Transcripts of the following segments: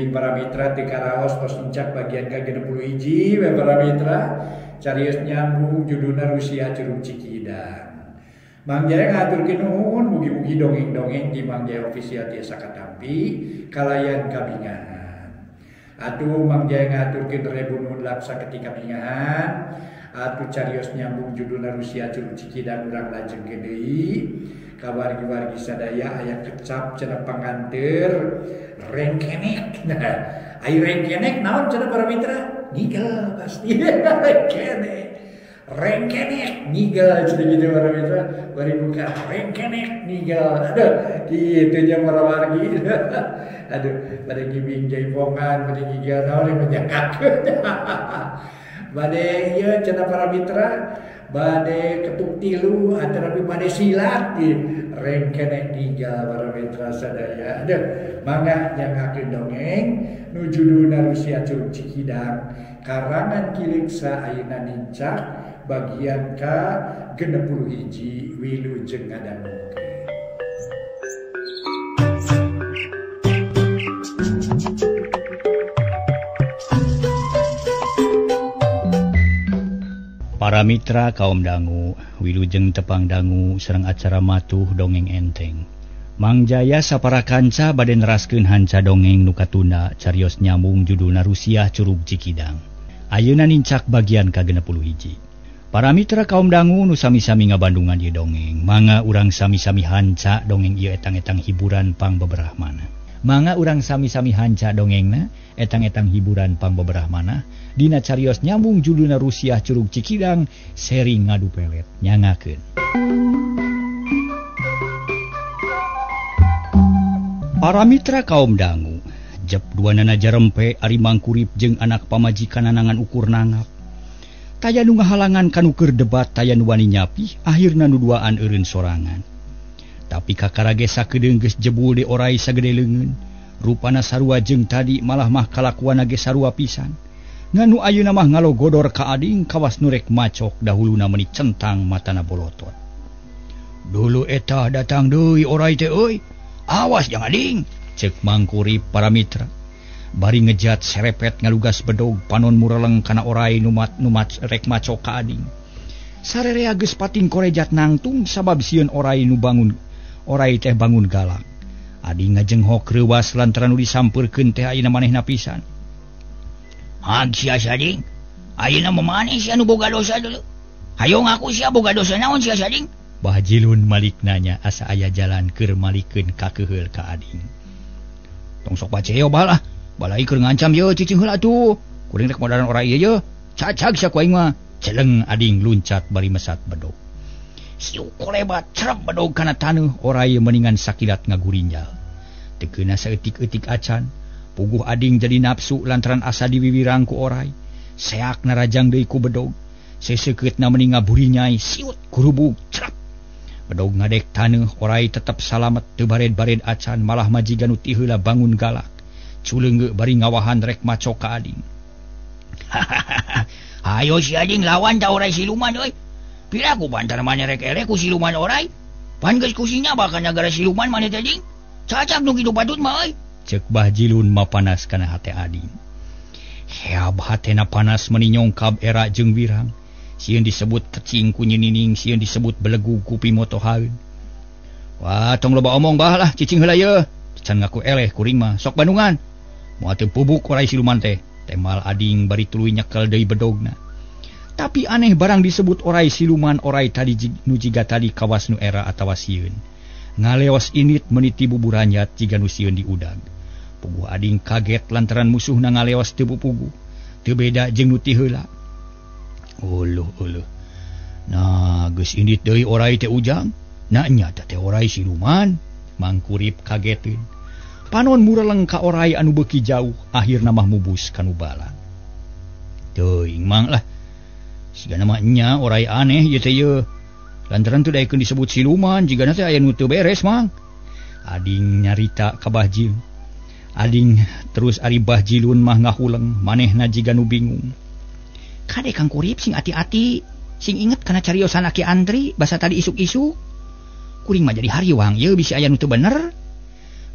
Mugi-mugi para mitra ti karaos tos nincak bagian ka 61 we para mitra carios nyambung judulna Rusia Curug Cikidang. Mang Jaya ngaturkeun nuhun, mugi-mugi dongeng-dongeng di Mang Jaya Official tiasa katampi kalayan kabingahan. Atuh Mang Jaya ngaturkeun rebu nuhun laksa ketika bingahan. Atuh carios nyambung judulna Rusia Curug Cikidang urang lajengkeun deui. Ka wargi-wargi sadaya aya kecap cenah panganteur rengkenek. Nah, ai rengkenek naon cenah para mitra? Nigel pasti. Rengkenek. Rengkenek nigel cenah gitu para mitra. Bari buka rengkenek nigel. Aduh, kitu nya para wargi. Aduh, bade ngibing jaipongan, bade ngigel naon yang menyangkakeun. Bade ieu cenah para mitra, bade ketuk tilu atanapi bade silat di rengkenek nigel para mitra sadaya. Aduh, mangga nyangakeun dongeng nu judulna Rusia Curug Cikidang karangan Ki Leuksa ayeuna nincak bagian ka 61 wilujeng ngadangukeun. Para mitra kaum dangu, wilujeng tepang dangu sareng acara matuh dongeng enteng. Mang Jaya sapara kanca bade neraskeun hanca dongeng nu katunda carios nyambung judulna Rusia Curug Cikidang. Ayeuna nincak bagian ka 61. Para mitra kaum dangu nu sami-sami ngabandungan ieu dongeng, mangga urang sami-sami hanca dongeng ieu etang-etang hiburan pang beberah mana. Mangga urang sami-sami hanca dongengna etang-etang hiburan pang beberah mana. Dina carios nyambung judulna Rusia Curug Cikidang seri ngadu pelet nyangakeun. Para mitra kaum dangu, jep duanana jarempe ari mangkurip jeung anak pamajikanana ngan ukur nangap. Taya nu ngahalangan kanu keur debat taya nu wani nyapi, akhirna nu duaan eureun sorangan. Tapi kakara ge sakedeung geus jebul de orai sagede leungeun. Rupana sarua jeung tadi malah mah kalakuanna ge sarua pisan. Nganu ayeuna mah ngalogodor ka ading kawas nu rek macok dahuluna meuni centang matana bolotot. Dulu eta datang deui orai teh euy. Awas jang ading, ceuk mangkurip para mitra. Bari ngejat serepet ngalugas bedog panon mureleng kana orai numat rek macok ka ading. Sarerea geus pating korejat nangtung sabab sieun orai nu bangun orai teh bangun galak. Ading ngajenghok reuwas lantaran nu disampeurkeun teh ayeuna manehna pisan. Hag sia sading, ayeuna mah maneh sia nu boga dosa dulu. Hayo ngaku sia boga dosa naon sia sading? Bajilun malik nanya asa aya jalan keur malikeun kakeheul ka ading. Tong sok baceo balah, balai keur ngancam ye cicing heula atuh. Kuring rek modaran orai ieu ye. Cacag sia ku aing mah. Celeng ading luncat bari mesat bedog. Siu kolebat cerep bedog kana taneuh orai mendingan sakilat ngagurinjal. Teu keuna saeutik-eutik acan. Puguh ading jadi nafsu lantaran asa diwiwirang ku orai. Seak narajang deui ku bedog. Sesekeutna meni ngaburinyai siut kurubug cerep. Bedog ngadek taneuh orai tetep salamet teu bared-bared acan malah majikan nu ti heula bangun galak. Culeunggeuk bari ngawahan rek macok ka ading. Hayo si ading lawan ta orai siluman euy. Pira ku bantar maneh rek eleh ku siluman orai? Pan geus kusinya bakal nagara siluman maneh teh ding. Cacak nu kitu patut mah euy. Ceuk Bajilun mapanas kana hate ading. Heab hatena panas meni nyongkab era jeung wirang. Sieun disebut kecing ku nyinining, sieun disebut belegug ku pimotohaeun. Wah, tong loba omong bah lah, cicing heula ye. Can ngaku eleh kuring mah, sok bandungan. Moal teu pubuk orai siluman teh. Temal ading bari tuluy nyekel deui bedogna. Tapi aneh barang disebut orai siluman orai tadi nu jiga tadi kawas nu era atawa sieun. Ngaleos init meniti buburanyat jiga nu sieun diudag. Puguh ading kaget lantaran musuhna ngaleos teu puguh. Teu beda jeung nu ti heula. Uluh uluh. Nah, geus indit deui orai teh ujang. Nah nya teh orai siluman. Mangkurip kageteun. Panon mureleng ka orai anu beuki jauh, akhirna mah mubus kanu bala. Teuing mang lah. Sigana mah nya orai aneh ieu teh ye. Lantaran teu daekeun disebut siluman, jigana teh aya nu teu beres mang. Ading nyarita ka Bahjil. Ading terus ari Bahjilun mah ngahuleng, manehna jiga nu bingung. Kade Kang Kurip sing ati-ati, sing inget kana cariosan Aki Andri basa tadi isuk-isuk. Kuring mah jadi hariwang ye bisi aya nu teu bener.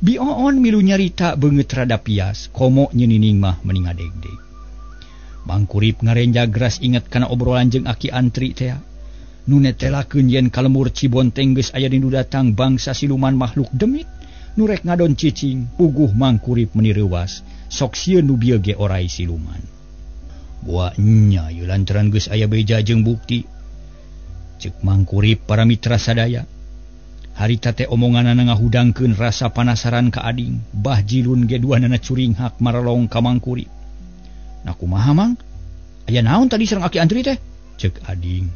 Bi Oon milu nyarita beungeut rada pias, komo nyenining mah meni ngadegdeg. Mangkurip ngarenja geras inget kana obrolan jeung Aki Antri teh. Nu netelakeun yen ka lembur Cibonteng geus aya dinu datang bangsa siluman makhluk demit nu rek ngadon cicing, puguh Mangkurip meni reuwas, sok sieun nu bieu ge orai siluman. Buah nya ieu lantaran geus aya beja jeung bukti. Ceuk Mangkurip para mitra sadaya. Harita teh omonganana ngahudangkeun rasa panasaran ka ading, Bah Jilun ge duanana curinghak marelong ka Mangkurip. Nah kumaha Mang? Aya naon tadi sareng Aki Antri teh? Ceuk ading.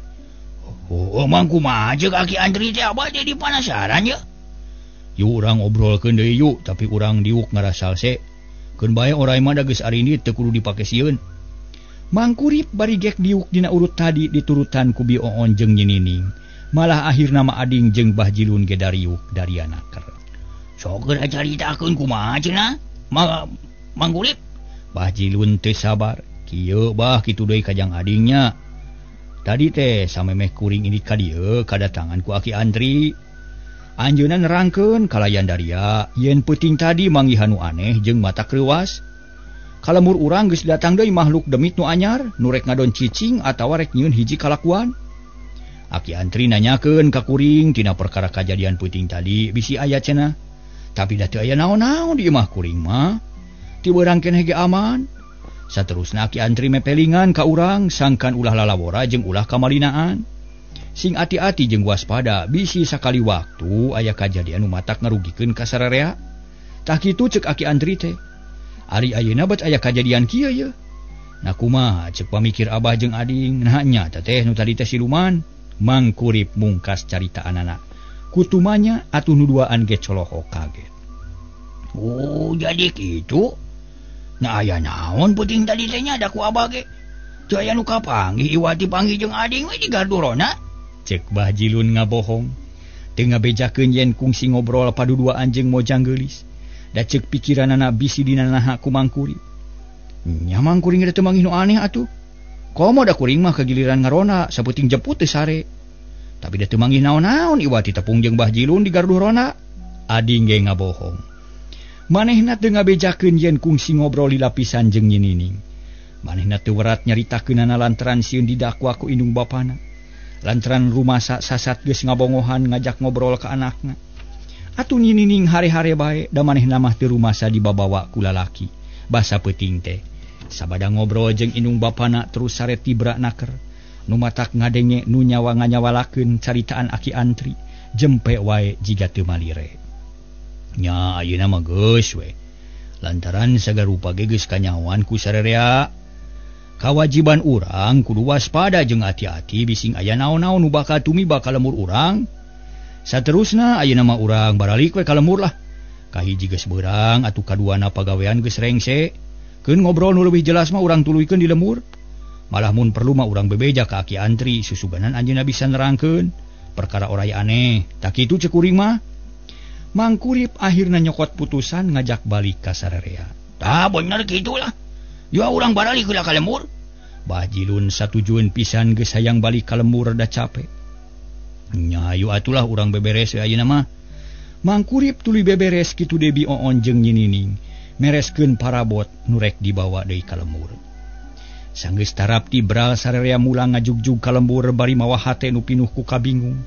Oh, Mang kumaha ceuk Aki Antri teh abah jadi panasaran ye? Yuk urang obrolkeun deui yuk, tapi urang diuk ngarasal se. Keun bae orai mah da geus arindit teu kudu dipake sieun. Mangkurip bari gek diuk dina urut tadi diturutan ku Bi Oon jeung Nyinining. Malah akhirna mah ading jeung Bah Jilun ge dariuk darianaker. Sok geura caritakeun kumaha cenah? Mangkurip. Bah Jilun teu sabar. Kieu bah kitu deui kajang adingnya. Tadi teh samemeh kuring ini ka dieu kadatangan ku Aki Antri. Anjeunna nerangkeun kalayan daria yen peuting tadi manggihan nu aneh jeung mata kreuwas. Kalemur urang geus datang deui makhluk demit nu anyar, nu rek ngadon cicing atawa rek nyieun hiji kalakuan. Aki Antri nanyakeun ka kuring tina perkara kajadian peuting tadi bisi aya cenah. Tapi da teu aya naon-naon di imah kuring mah. Ti beurang keneh ge aman. Saterusna Aki Antri mepelingan ka urang sangkan ulah lalawora jeung ulah kamalinaan. Sing ati-ati jeung waspada bisi sakali waktu aya kajadian nu matak ngarugikeun ka sararea. Tah kitu ceuk Aki Antri teh. Ari ayeuna bet aya kajadian kieu ye. Nah kumaha ceuk pamikir abah jeung ading, nah nya teh nu tadi teh siluman. Mangkurip mungkas caritaanana. Kutumanya atuh nu duaan ge colohok kaget. Oh, jadi kitu. Nah aya naon peuting tadi teh nya da ku abah ge. Teu aya nu kapanggih iwati panggih jeung ading we di gardurona. Ceuk Bah Jilun ngabohong. Teu ngabejakeun yen kungsi ngobrol paduduaan jeung Mojang geulis. Da ceuk pikiranana bisi dina naha ku Mangkurip. Nya Mangkuring teh manggih nu aneh atuh. Komo da kuring mah kagiliran ngarona saputing jeput teu sare. Tapi da teu manggih naon-naon iwati tepung jeung Bah Jilun di garduh rona. Ading ge ngabohong. Manehna teu ngabejakeun yen kungsi ngobrol di lapisan jeung Nyinining. Manehna teu werat nyaritakeunana lantaran sieun didakwa ku indung bapana. Lantaran rumasa sasat geus ngabongohan ngajak ngobrol ka anakna. Atuh Nyinining hare-hare bae da manehna mah teu rumasa dibabawa ku lalaki. Basa peuting teh sabada ngobrol jeung indung bapana terus sare tibra naker. Nu matak ngadenge nu nyawa nganyawalakeun caritaan Aki Antri jempe wae jiga teu malire. Nya ayeuna mah geus we. Lantaran sagarupa ge geus kanyahoan ku sararea. Kawajiban urang kudu waspada jeung ati-ati bising aya naon-naon nu bakal tumiba ka lemur urang. Saterusna ayeuna mah urang baralik we ka lemur lah. Kahiji geus beurang atuh kaduana pagawean geus rengse. Keun ngobrol nu leuwih jelas mah urang tuluykeun di lemur. Malah mun perlu mah urang bebeja ka Aki Antri susuganan anjeunna bisa nerangkeun perkara orai aneh. Tah kitu ceuk kuring mah. Mangkurip akhirna nyokot putusan ngajak balik ka sararea. Tah bener kitu lah. Ya urang baralik heula ka lemur. Bah Jilun satujueun pisan geus hayang balik ka lemur da capek. Nya ayu atulah urang beberes we ayeuna mah. Mangkurip tuluy beberes kitu Debi Oon jeung Nyinining mereskeun parabot nu rek dibawa deui ka lemur. Sanggeus tarap tibral sararea mulang ngajugjug ka lembur bari mawa hate nu pinuh ku kabingung.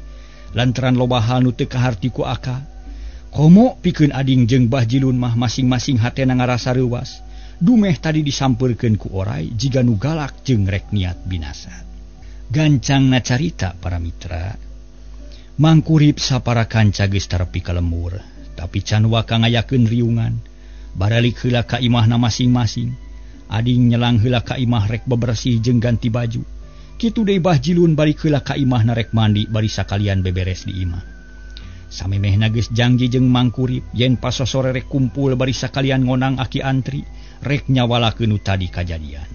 Lantaran loba hal nu teu kaharti ku akal. Komo pikeun ading jeung Bah Jilun mah masing-masing hatena ngarasa reuwas. Dumeh tadi disampeurkeun ku orai jiga nu galak jeung rek niat binasa. Gancangna carita para mitra. Mangkurip sapara kanca geus tarepi ka lembur, tapi can waka ngayakeun riungan. Baralik heula ka imahna masing-masing. Ading nyelang heula ka imah rek bebersih jeung ganti baju. Kitu deui Bah Jilun balik heula ka imahna rek mandi bari sakalian beberes di imah. Samemehna geus janji jeung Mangkurip yen pasosore rek kumpul bari sakalian ngonang Aki Antri rek nyawalakeun nu tadi kajadian.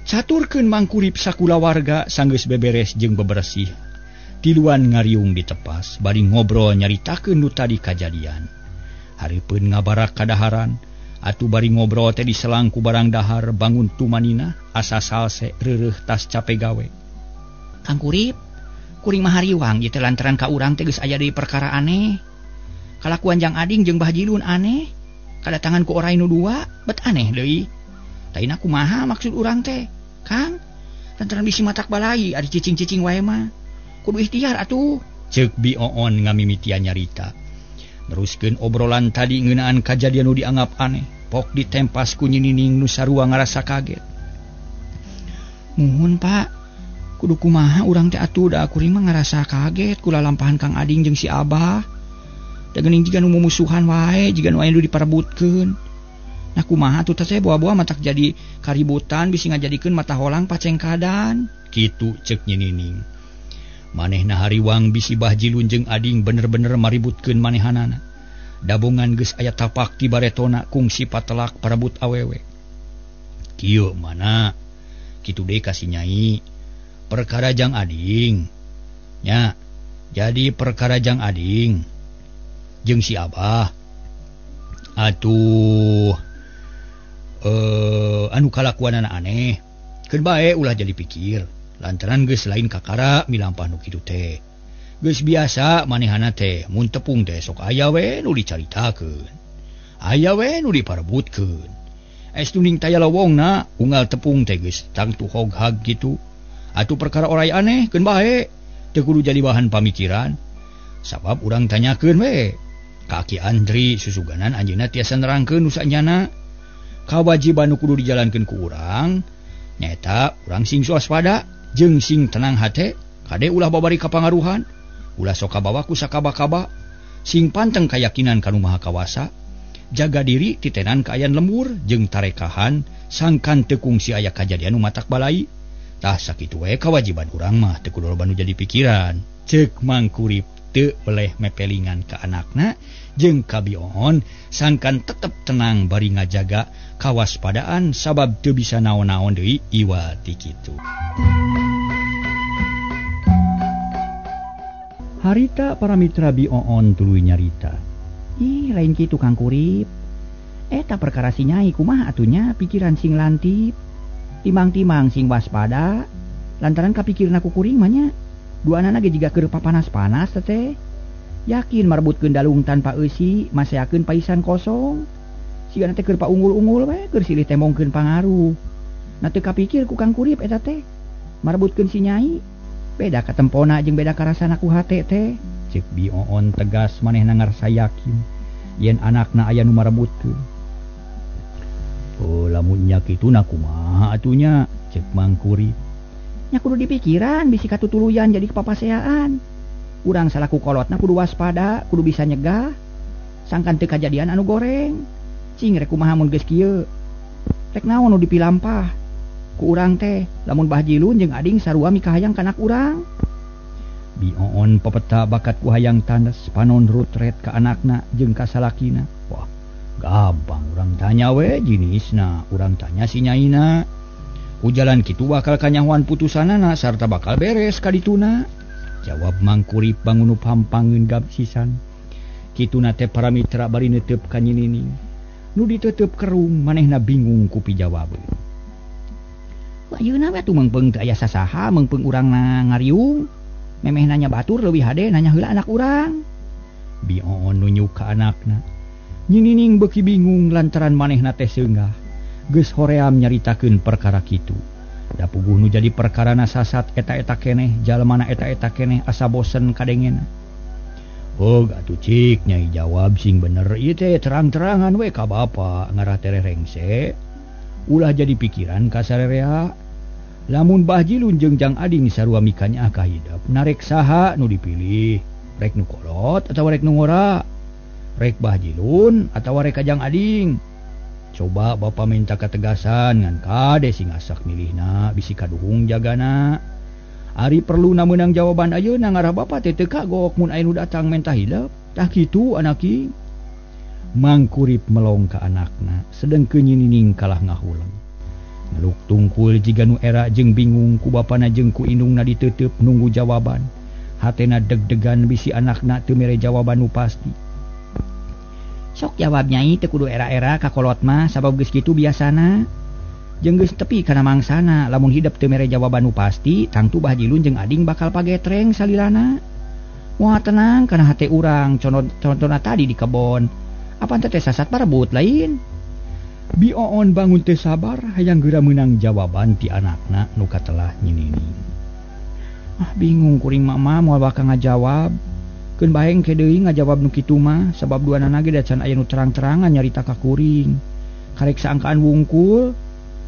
Caturkeun Mangkurip sakulawarga sanggeus beberes jeung bebersih. Tiluan ngariung ditepas bari ngobrol nyaritakeun nu tadi kajadian. Hareupeun ngabarak kadaharan atuh bari ngobrol teh diselang ku barang dahar bangun tumanina asa salse reureuh tas cape gawe. Kang Kurip, kuring mah hariwang ieu teh lantaran ka urang teh geus aya deui perkara aneh. Kalakuan Jang Ading jeung Bah Jilun aneh. Kadatangan ku orai nu dua, bet aneh deui. Taina kumaha maksud urang teh? Kang, lantaran bisi matak balai ari cicing-cicing wae mah. Kudu ikhtiar atuh. Ceuk Bi Oon ngamimitian nyarita. Neruskeun obrolan tadi ngeunaan kajadian nu dianggap aneh. Pok ditempas ku Nyi Nining nu sarua ngarasa kaget. Muhun Pak, kudu kumaha urang teh atuh da kuring mah ngarasa kaget ku lalampahan Kang Ading jeung si Abah. Da geuning jiga nu mumusuhan wae, jiga nu aya nu diparebutkeun. Nah kumaha atuh teh boa-boa matak jadi kaributan bisi ngajadikeun mata holang pacengkadan. Kitu ceuk Nyi Nining. Manehna hariwang bisi Bah Jilun jeung Ading bener-bener maributkeun manehanana. Dabongan geus aya tapak ti baretona kungsi patelak parebut awewe. Kieu mana? Kitu deui ka si Nyai. Perkara Jang Ading. Nya, jadi perkara Jang Ading jeung si Abah. Atuh anu kalakuanana aneh. Keun bae ulah jadi pikir. Lantaran geus lain kakara milampah nu kitu teh. Geus biasa manehana teh mun tepung teh sok aya we nu dicaritakeun. Aya we nu diparebutkeun. Es tuning taya lowongna unggal tepung teh geus tangtu hoghag kitu. Atuh perkara orai aneh keun bae teu kudu jadi bahan pamikiran. Sabab urang tanyakeun we. Ka Ki Andri susuganan anjeunna tiasa nerangkeun nu sanyana. Kawajiban nu kudu dijalankeun ku urang nyaeta urang sing waspada jeung sing tenang hate, kade ulah babari kapangaruhan, ulah sok kabawa ku sakaba-kaba, sing panteng kayakinan ka Nu Maha Kawasa, jaga diri titenan kaayaan lembur jeung tarekahan sangkan teu kungsi aya kajadian nu matak balai. Tah sakitu we kawajiban urang mah teu kudu loba nu jadi pikiran. Ceuk Mang Kurip teu weleh mepelingan ka anakna jeung ka Bi Oon sangkan tetep tenang bari ngajaga kawaspadaan sabab teu bisa naon-naon deui iwa ti kitu. Harita para mitra Bi Oon tuluy nyarita. Ih, lain kitu Kang Kurip. Eta perkara si Nyai kumaha atunya pikiran sing lantip. Timang-timang sing waspada lantaran kapikirna ku kuring mah nya. Duanana ge jiga keur papanas-panas teh. Yakin marebutkeun dalung tanpa eusi, maseakeun paisan kosong. Sigana teh keur paunggul-unggul we, keur silih tembongkeun pangaruh. Nah teu kapikir ku Kang Kurip eta teh. Marebutkeun si Nyai. Beda katempona jeung beda karasana ku hate teh. Ceuk Bi Oon tegas manehna ngarasa yakin yen anakna aya nu marebutkeun. Oh, lamun nya kitu na kumaha atunya? Ceuk Mang Kurip. Nya kudu dipikiran bisi katutuluyan jadi kepapaseaan. Urang salaku kolotna kudu waspada, kudu bisa nyegah. Sangkan teu kajadian anu goreng. Cing rek kumaha mun geus kieu. Rek naon nu dipilampah ku urang teh, lamun Bah Jilun jeung Ading sarua mikahayang ka anak urang. Bi Oon pepeta bakat ku hayang tandes panon rutret ka anakna jeung ka salakina. Wah, gampang urang tanya we jinisna, urang tanya si nyaina. Ku jalan kitu bakal kanyahoan putusanana sarta bakal beres ka dituna. Jawab Mang Kurip bangunup hampangeun gabsisan. Kituna teh para mitra bari neuteup ka Nyi Nining. Nu diteuteup kerung manehna bingung ku pijawabeun. Ayeuna we atuh meungpeung teu aya sasaha, meungpeung urangna ngariung. Memeh nanya batur leuwih hade nanya heula anak urang. Bi Oon nunjuk ka anakna. Nyi Nining beuki bingung lantaran manehna teh seungah. Geus hoream nyaritakeun perkara kitu. Da puguh nu jadi perkarana sasat eta-eta keneh, jalmana eta-eta keneh asa bosen kadengena. Oh, atuh cik Nyai jawab sing bener ieu teh terang-terangan we ka bapa ngarah tereh rengse. Ulah jadi pikiran ka sarerea. Lamun Bah Jilun jeung Jang Ading sarua mikanya ka hidep, narek saha nu dipilih? Rek nu kolot atawa rek nu ngora? Rek Bah Jilun atawa rek ka Jang Ading? Coba bapa minta ketegasan ngan kade sing asak milihna bisi kaduhung jagana. Ari perlu na meunang jawaban ayeuna ngarah bapa teh teu kagok mun aya nu datang menta hidep. Tah kitu anaki. Mang Kurip melong ka anakna sedengkeun Nyi Nining kalah ngahuleng. Ngeluk tungkul jiga nu era jeung bingung ku bapana jeung ku indungna diteuteup nunggu jawaban. Hatena deg-degan bisi anakna teu mere jawaban nu pasti. Sok jawab Nyai teu kudu era-era ka kolot mah sabab geus kitu biasana. Jeung geus tepi kana mangsana lamun hidep teu mere jawaban nu pasti tangtu Bah Jilun jeung Ading bakal pagetreng salilana. Moal tenang kana hate urang contona tadi di kebon. Apan teh sasat parebut lain. Bi Oon bangun teu sabar hayang geura meunang jawaban ti anakna nu katelah Nyi Nining. Ah bingung kuring mama moal bakal ngajawab. Keun bae engke deui ngajawab nu kitu mah sabab duanana ge da can aya nu terang-terangan nyarita ka kuring. Karek saangkaan wungkul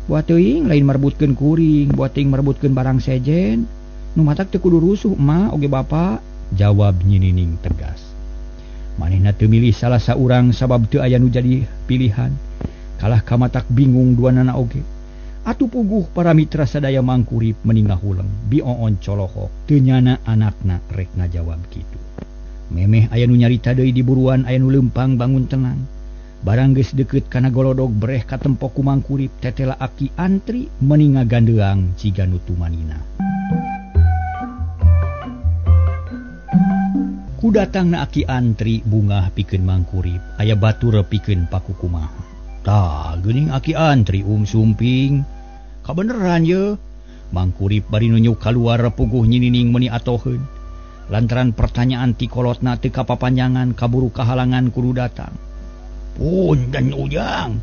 buat teuing lain merebutkeun kuring, buat teuing merebutkeun barang sejen. Nu matak teu kudu rusuh emak oge bapa, jawab Nyi Nining tegas. Manehna teu milih salah saurang sabab teu aya nu jadi pilihan. Kalah kamatak bingung duanana oge. Atuh puguh para mitra sadaya mangkurip meni ngahuleng. Bi Oon colohok teu nyana anakna rek ngajawab kitu. Memeh aya nu nyarita deui di buruan aya nu leumpang bangun tenang. Barang geus deukeut kana golodog breh katempo ku mangkurip tetela aki antri meni ngagandeang ciga nu tumanina. Ku datangna aki antri bungah pikeun mangkurip aya batur pikeun pakukumaha. Tah geuning aki antri sumping. Kabeneran ye. Mangkurip bari nunjuk kaluar puguh Nyi Nining meuni atoheun. Lantaran pertanyaan ti kolotna teu kapapanjangan kaburu kahalangan kudu datang. Punten ujang.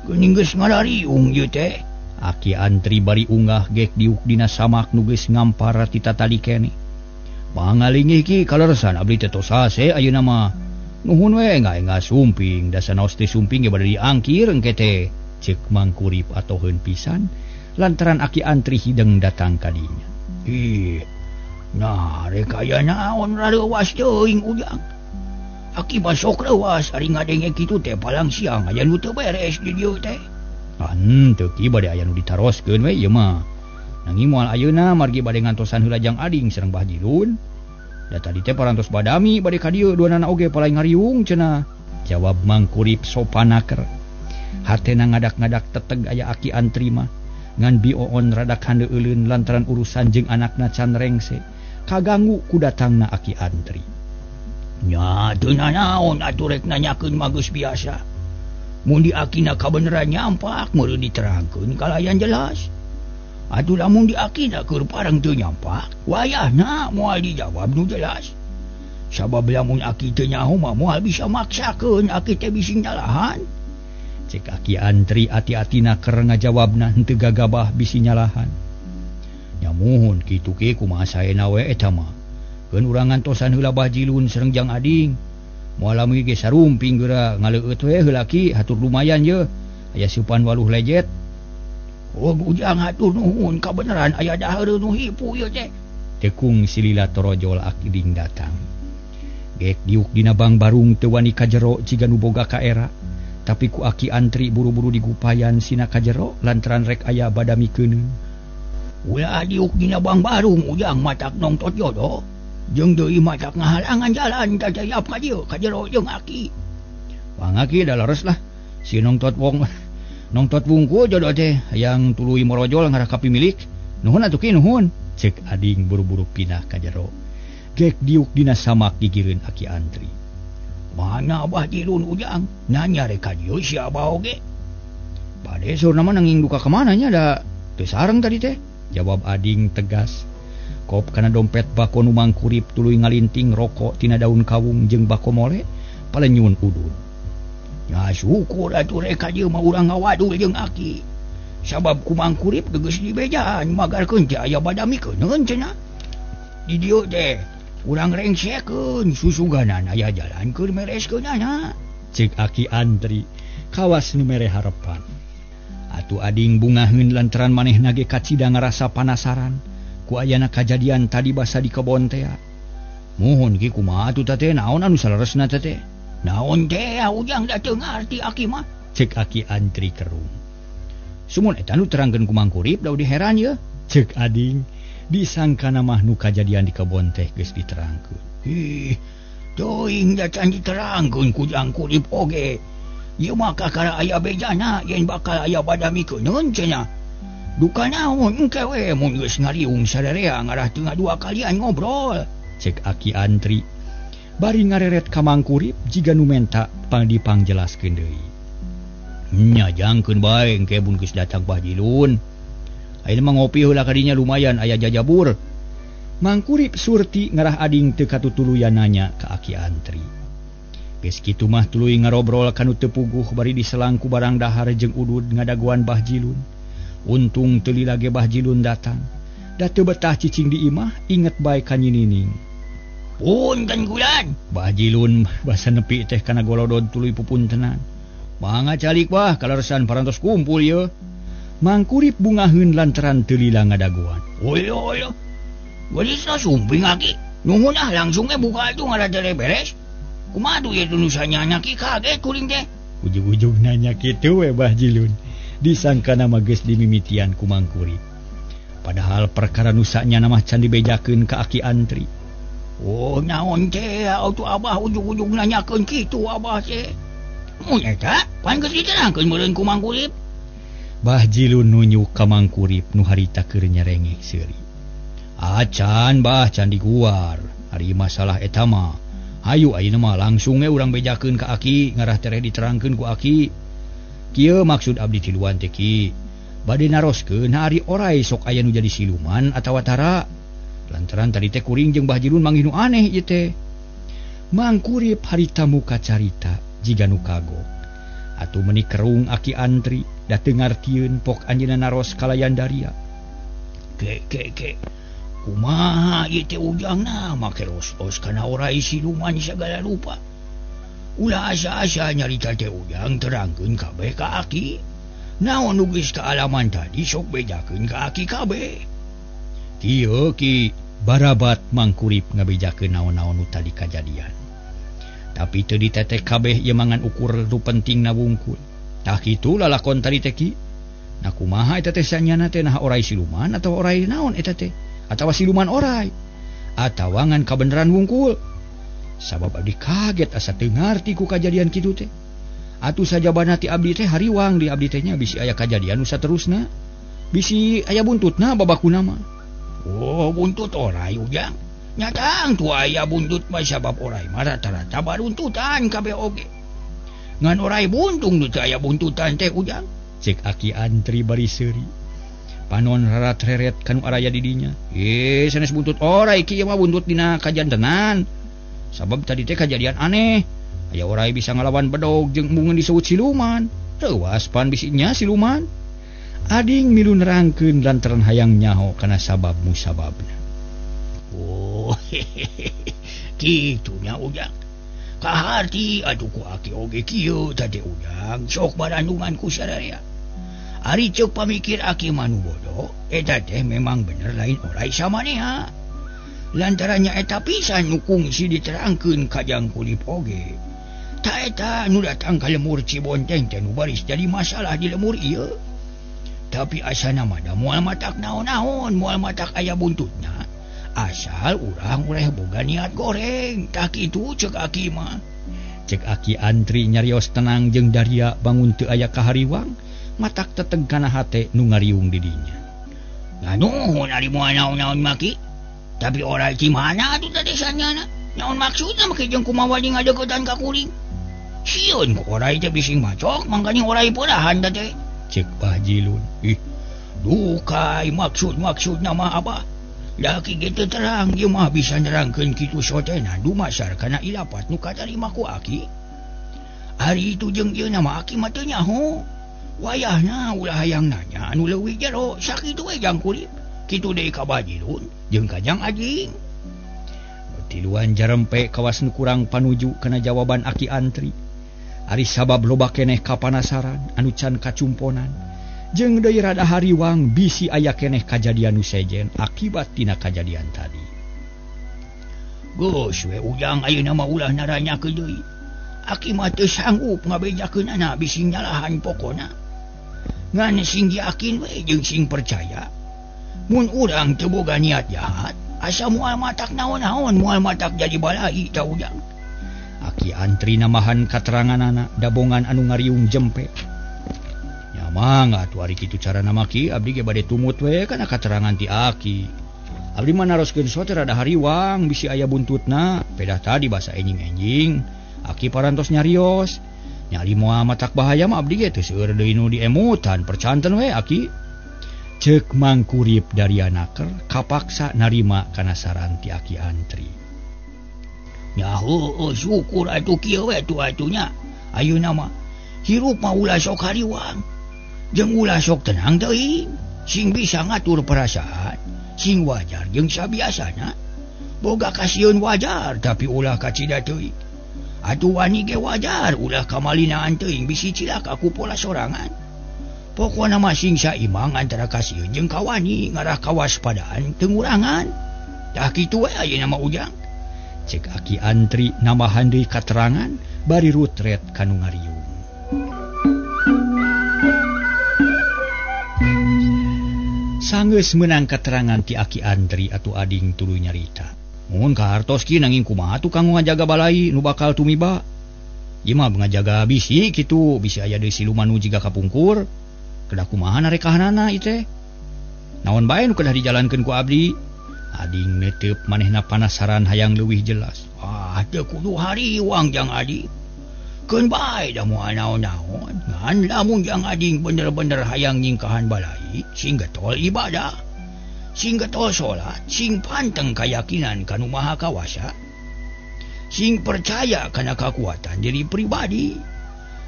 Geuning geus ngalariung ieu teh. Aki antri bari unggah gek diuk dina samak nu geus ngampar ti tatadi keneh. Pangalingih ki kaleresan abdi teh tos hase ayeuna mah. Nuhun we ngae sumping da sanaos teh sumping ge bade diangkir engke teh. Ceuk mangkurip atoheun pisan lantaran aki antri hideng datang ka dinya. Ih, nah rek aya naon rareuwas teuing ujang. Aki mah sok reuwas ari ngadenge kitu teh palang siang aya nu teu beres di dieu teh. Ah henteu ki bade aya nu ditaroskeun we ieu mah. Nanging moal ayeuna margi bade ngantosan heula jang ading sareng Bah Jilun. Da tadi teh parantos badami bade ka dieu duanana oge palai ngariung cenah. Jawab mangkurip sopanaker. Hatena ngadak-ngadak teteg aya aki antri mah. Ngan Bi Oon rada handeuleun lantaran urusan jeung anakna can rengse. Kaganggu ku datangna aki antri. Nya teu nanaon atuh rek nanyakeun mah geus biasa. Mun di akina kabeneran nyampak meureun diterangkeun kalayan jelas. Atuh lamun di akina keur parang teu nyampak, wayahna moal dijawab nu jelas. Sabab lamun aki teu nyaho mah moal bisa maksakeun aki teh bisi nyalahan. Cek aki antri ati-atina keur ngajawabna henteu gagabah bisi nyalahan. Nya muhun kitu ge kumaha saena we eta mah. Keun urang ngantosan heula Bah Jilun sareng jang ading. Moal lami ge sarumping geura ngaleueut we heula ki hatur lumayan ye. Aya siupan waluh lejet. Oh ujang hatur nuhun kabeneran aya dahareun nu hipu ieu teh. Tekung silila torojol aki ding datang. Gek diuk dina bang barung teu wani ka jero ciga nu boga ka era. Tapi ku aki antri buru-buru digupayan sina ka jero lantaran rek aya badami keuneun. Ulah diuk dina bang barung ujang matak nongtot jodoh. Jeung deui matak ngahalangan jalan tajayap ka dieu ka jero jeung aki. Wang aki da leres lah. Si nongtot wong nongtot wungkul jodoh teh hayang tuluy morojol ngarah ka pimilik. Nuhun atuh ki nuhun. Cek ading buru-buru pindah ka jero. Gek diuk dina samak gigireun aki antri. Mana Abah Jilun ujang? Nanya rek ka dieu si Abah oge. Bade saurna mah nanging duka ka mana nya da teu sareng tadi teh. Jawab ading tegas. Kop kana dompet bako nu mangkurip tuluy ngalinting rokok tina daun kawung jeung bako mole palenyun udud. Ya syukur atuh rek ka dieu mah urang ngawadul jeung aki. Sabab ku mangkurip geus dibejaan magarkeun teh aya badami keuneun cenah. Di dieu teh urang rengsekeun susuganan aya jalan keur mereskeunana. Cek aki antri kawas nu mere harepan. Atuh ading bungaheun lantaran manehna ge kacida ngarasa panasaran ku ayana kajadian tadi basa di kebon tea. Muhun ki kumaha atuh teh naon anu saleresna teh? Naon teh ujang da teu ngarti aki mah. Cek aki antri kerung. Sumun eta nu terangkeun ku mangkurip da udah heran ye. Cek ading disangkana mah nu kajadian di kebon teh geus diterangkeun. Ih, teuing da can diterangkeun ku jang kurip oge. Ieu mah kakara aya bejana yen bakal aya badami keuneun cenah. Duka naon engke we mun geus ngariung sararea ngarah teu ngadua kalian ngobrol. Cek aki antri bari ngareret ka mangkurip jiga nu menta pangdipangjelaskeun deui. Nya jangkeun bae engke bun geus datang Bah Jilun. Ayeuna mah ngopi heula ka dinya lumayan aya jajabur. Mangkurip Surti ngarah ading teu katutuluyan nanya ka aki antri. Geus kitu mah tuluy ngarobrol kanu teu puguh bari diselangku barang dahar jeung udud ngadaguan Bah Jilun. Untung teu lila ge Bah Jilun datang. Da teu betah cicing di imah inget bae ka Nyi Nining. Punten gulan. Bah Jilun basa nepi teh kana golodod tuluy pupuntenan. Mangga calik bah kaleresan parantos kumpul ye. Mangkurip bungaheun lantaran teu lila ngadaguan. Oyo oyo. Geus sumping aki. Nuhun ah langsung ge buka atuh ngaradere beres. Kumaha tuh ieu nu sanyana ki kaget kuring teh. Ujug-ujug nanya kitu we Bah Jilun. Disangkana mah geus dimimitian ku Mangkurip. Padahal perkara nu sanyana mah can dibejakeun ka aki antri. Oh naon teh atuh abah ujug-ujug nanyakeun kitu abah teh. Mun eta pan geus diterangkeun meureun ku Mangkurip. Bah Jilun nunjuk ka Mangkurip nu harita keur nyerengeh seuri. Acan bah can diguar ari masalah eta mah. Hayu ayeuna mah langsung we urang bejakeun ka aki ngarah tereh diterangkeun ku aki. Kieu maksud abdi tiluan teh ki. Bade naroskeun ari orai sok aya nu jadi siluman atawa tara. Lantaran tadi teh kuring jeung Bah Jilun manggih nu aneh ieu teh. Mangkurip harita muka carita jiga nu kagok. Atuh meuni kerung aki antri da teu ngartieun pok anjeunna naros kalayan daria. Ke ke ke. Kumaha ieu teh ujangna make ros-ros kana orai siluman sagala rupa. Ulah asa-asa nyarita teh ujang terangkeun kabeh ka aki. Naon nu geus kaalaman tadi sok bejakeun ka aki kabeh. Kieu ki barabat Mangkurip ngabejakeun naon-naon nu tadi kajadian. Tapi teu ditetek kabeh ieu mangan ukur nu pentingna wungkul. Tah kitu lalakon tadi teh ki. Nah kumaha eta teh sanyana teh nah orai siluman atawa orai naon eta teh? Atawa siluman orai atawa ngan kabeneran wungkul. Sabab abdi kaget asa teu ngarti ku kajadian kitu teh. Atuh sajabana ti abdi teh hariwang di abdi teh nya bisi aya kajadian nu saterusna. Bisi aya buntutna babakuna mah. Oh buntut orai ujang. Nyatang tu aya buntut mah sabab orai mah rata-rata baruntutan kabeh oge. Ngan orai buntung nu teu aya buntutan teh ujang. Cek aki antri bari seuri. Panon rarat-reret kanu araya di dinya. Sanes buntut orai ki ieu mah buntut dina kajantenan. Sabab tadi teh kajadian aneh. Aya orai bisa ngalawan bedog jeung embungeun disebut siluman. Teuas pan bisinya siluman. Ading milu nerangkeun lantaran hayang nyaho kana sabab musababna. Oh kitu nya ujang. Kaharti atuh ku aki oge kieu tadi ujang sok barandungan ku sararea. Ari ceuk pamikir aki manu bodoh, eta teh memang bener lain orai samaneha. Lantarannya eta pisan nu kungsi diterangkeun ka Jang Kulip oge. Ta eta nu datang ka lemur Cibonteng teh nu baris jadi masalah di lemur ieu. Tapi asana mah da moal matak naon-naon, moal matak aya buntutna. Asal urang ureh boga niat goreng, tah kitu ceuk aki mah. Cek aki antri nyarios tenang jeung daria bangun teu aya kahariwang. Matak teteg kana hate nu ngariung di dinya. Nganuhun ari moal naon-naon maki. Tapi orai ti mana atuh tadi sanyana? Naon maksudna make jeung kumaha wani ngadeukeutan ka kuring? Sieun ku orai teh bising macok mangkanya orai peurahan teh. Cek Bah Jilun. Ih, dukai maksud-maksudna mah abah. Laki ge teu terang ieu mah bisa nerangkeun kitu sotena dumasar kana ilapat nu katarima ku aki. Ari itu jeung ieu mah aki mah teu nyaho. Wayahna ulah hayang nanya anu leuwih jero sakitu we Jang Kulip. Kitu deui ka Bah Jilun jeung ka Jang Ajing. Tiluan jarempe kawas nu kurang panuju kana jawaban aki antri. Ari sabab loba keneh kapanasaran anu can kacumponan. Jeung deui rada hariwang bisi aya keneh kajadian nu sejen akibat tina kajadian tadi. Geus we ujang ayeuna mah ulah naranyakeun deui. Aki mah teu sanggup ngabejakeunana bisi nyalahan pokona. Ngan sing yakin we jeung sing percaya. Mun urang teu boga niat jahat, asa moal matak naon-naon, moal matak jadi balai ta ujang. Aki antri namahan kateranganana dabongan anu ngariung jempe. Nya mangga atuh ari kitu carana mah ki abdi ge bade tumut we kana katerangan ti aki. Abdi mah naroskeun sote rada hariwang bisi aya buntutna, pedah tadi basa enjing-enjing. Aki parantos nyarios. Nyali moal matak bahaya mah abdi ge teu seueur deui nu diemutan percanten we aki. Cek Mangkurip dari anaker kapaksa narima kana saran ti Aki Antri. Nya heueuh syukur atuh kieu we atuh atunya. Ayeuna mah hirup mah ulah sok hariwang. Jeung ulah sok tenang teuing, sing bisa ngatur perasaan, sing wajar jeung sabiasana. Boga kasieun wajar tapi ulah kacida teuing. Atuh wani ge wajar ulah kamalinaan teuing bisi cilaka ku pola sorangan. Pokona mah sing saimang antara kasieun jeung kawani ngarah kawaspadaan teu ngurangan. Tah kitu we ayeuna mah Ujang. Cek Aki Antri nambahan deui katerangan bari rutret kanu ngariung. Sanggeus meunang katerangan ti Aki Antri atuh ading tuluy nyarita. Mun kahartos ki nanging kumaha tukang ngajaga balai nu bakal tumiba. Ieu mah ngajaga bisi kitu, bisi aya deui siluman nu jiga kapungkur. Kedah kumaha narekahanana ieu teh? Naon bae nu kedah dijalankeun ku abdi? Ading netep manehna panasaran hayang leuwih jelas. Ah, teu kudu hariwang jang ading. Keun bae da moal naon-naon. Ngan lamun jang ading bener-bener hayang nyingkahan balai, sing getol ibadah, sing getol salat, sing panteng kayakinan ka Nu Maha Kawasa, sing percaya kana kakuatan diri pribadi.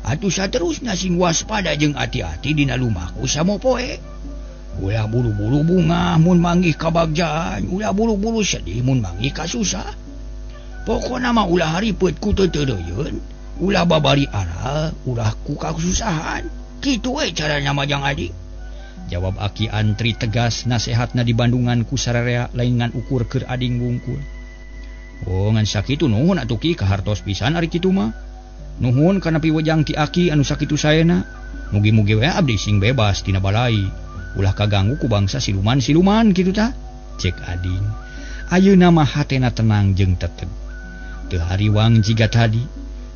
Atuh saterusna sing waspada jeung hati-hati dina lumaku samopoe. Ulah buru-buru bungah mun manggih kabagjaan, ulah buru-buru sedih mun manggih kasusah. Pokona mah ulah haripet ku teu teureuyun, ulah babari aral, ulah ku kasusahan. Kitu we carana mah jang adik. Jawab Aki Antri tegas nasehatna di Bandungan ku sararea lain ngan ukur keur ading wungkul. Oh ngan sakitu nuhun atuh ki kahartos pisan ari kitu mah. Nuhun kana piwejang ti Aki anu sakitu saena. Mugi-mugi we abdi sing bebas tina balai. Ulah kaganggu ku bangsa siluman-siluman kitu tah. Cek ading. Ayeuna mah hatena tenang jeung teteg. Teu hariwang jiga tadi.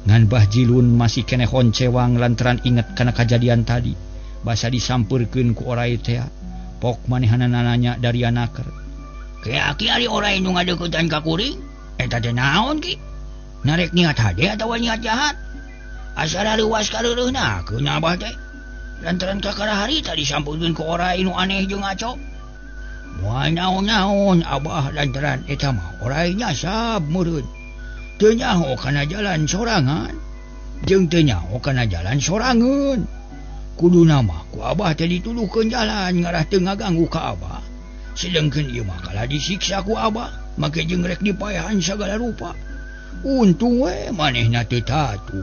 Ngan Bah Jilun masih keneh honcewang lantaran inget kana kajadian tadi. Basa disampeurkeun ku orai teh. Pok manehanana nanya dari anaker. Ke aki ari orai nu ngadeuketan ka kuring? Eta teh naon ki? Narek niat hade atawa niat jahat? Asa rareuwas kareureuna keun abah teh. Lantaran kakara harita disampeurkeun ku orai nu aneh jeung ngaco. Moal naon-naon abah lantaran eta mah orai nyasab meureun. Teu nyaho kana jalan sorangan jeung teu nyaho kana jalan sorangan. Kuduna mah ku abah teh dituduhkeun jalan ngarah teu ngaganggu ka abah. Sedengkeun ieu mah kalah disiksa ku abah, make jeung rek dipaehan sagala rupa. Untung we manehna teu tatu.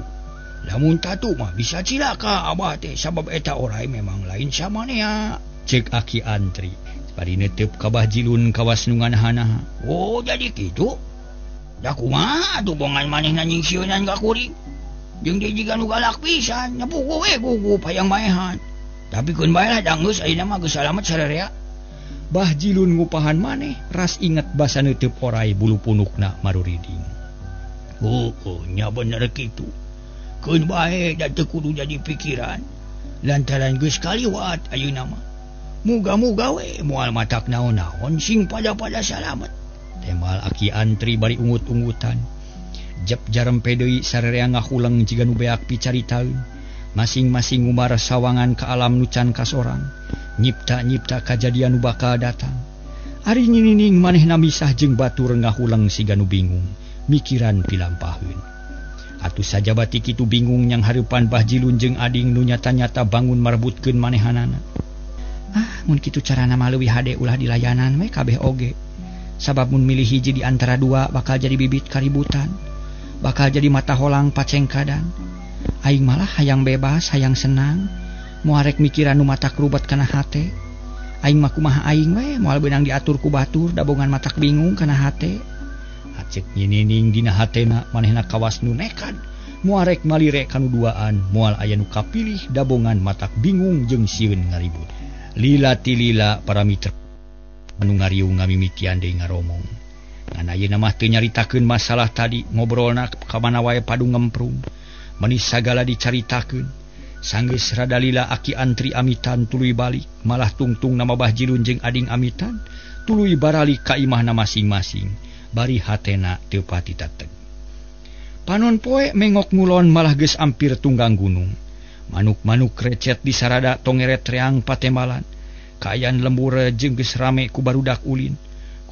Lamun tatu mah bisa cilaka abah teh sabab eta orai memang lain samanea. Cek Aki Antri bari netep ka Bah Jilun kawas nu nganaha. Oh jadi kitu. Da kumaha atuh bongan manehna nyingsieunan ka kuring. Jeung dia jiga nu galak pisan, nyapugu we gugup hayang maehan. Tapi keun bae lah da geus ayeuna mah geus salamet sararea. Bah Jilun ngupahan maneh ras inget basa neuteup orai bulu punukna maruriding. Oh, nya bener kitu. Keun bae da teu kudu jadi pikiran. Lantaran geus kaliwat ayeuna mah. Muga-muga we moal matak naon-naon sing pada-pada salamet. Temal Aki Antri bari ungut-ungutan. Jep jarempe deui sararea ngahuleng jiga nu beak picaritaeun. Masing-masing ngumbar sawangan ka alam nu can kasorang. Nyipta-nyipta kajadian nu bakal datang. Ari nyinining manehna misah jeung batur ngahuleng siga nu bingung, mikiran pilampaheun. Atuh sajabati kitu bingung nyang hareupan Bah Jilun jeung ading nu nyata-nyata bangun marebutkeun manehanana. Ah, mun kitu carana mah leuwih hade ulah dilayanan we kabeh oge. Sabab mun milih hiji di antara dua bakal jadi bibit kaributan, bakal jadi mata holang pacengkadan. Aing malah hayang bebas, hayang senang, moal rek mikiran nu matak rubat kana hate. Aing mah kumaha aing we, moal beunang diatur ku batur, dabongan matak bingung kana hate. Acek nyinining dina hatena manehna kawas nu nekad, moal rek malire kanu duaan, moal aya nu kapilih dabongan matak bingung jeung sieun ngaribut. Lila tilila para mitra anu ngariung ngamimitian deui ngaromong. Ngan ayeuna mah teu nyaritakeun masalah tadi, ngobrolna ka mana wae padu ngemprung. Meni sagala dicaritakeun. Sanggeus rada lila Aki Antri amitan tuluy balik, malah tungtung nama Bah Jilun jeung ading amitan tuluy baralik ka imahna masing-masing, bari hatena teu pati tateg. Panon poe mengok ngulon malah geus ampir tunggang gunung. Manuk-manuk recet di sarada tongeret reang patemalan. Kaayaan lembur jeung geus rame ku barudak ulin.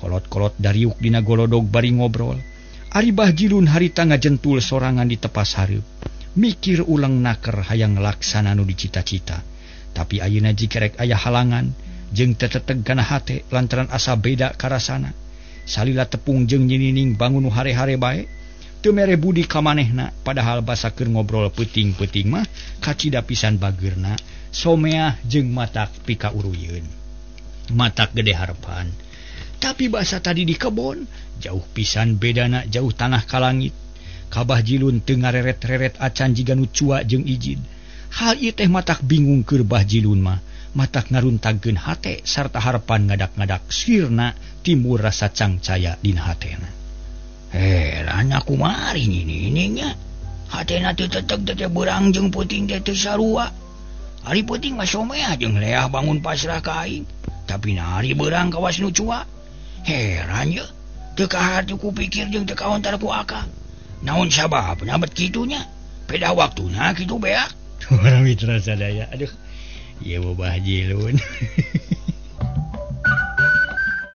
Kolot-kolot dariuk dina golodog bari ngobrol. Ari Bah Jilun harita ngajentul sorangan di tepas hareup. Mikir ulang naker hayang laksana nu dicita-cita. Tapi ayeuna jikerek aya halangan jeung teteteg kana hate lantaran asa beda karasana. Salila tepung jeung nyinining bangun nu hare-hare bae. Teu mere budi ka manehna padahal basa keur ngobrol peuting-peuting mah kacida pisan bageurna someah jeung matak pika uruyeun. Matak gede harepan. Tapi basa tadi di kebon jauh pisan bedana jauh tanah ka langit. Ka Bah Jilun teu ngareret-reret acan jiga nu cua jeung ijid. Hal ieu teh matak bingung keur Bah Jilun mah, matak ngaruntagkeun hate sarta harepan ngadak-ngadak sirna timbul rasa cangcaya dina hatena. Heran aku mari nini-nya. Hatena teu teteg teh beurang jeung peuting teh teu sarua. Ari peuting mah someah jeung leah bangun pasrah ka aing. Tapi na ari beurang kawas nu cua. Heran ye, teu kaharti ku pikir jeung teu kaontar ku akal. Naon sababna bet kitu nya? Peda waktuna kitu beak. Para mitra sadaya, aduh. Ieu Bah Jilun.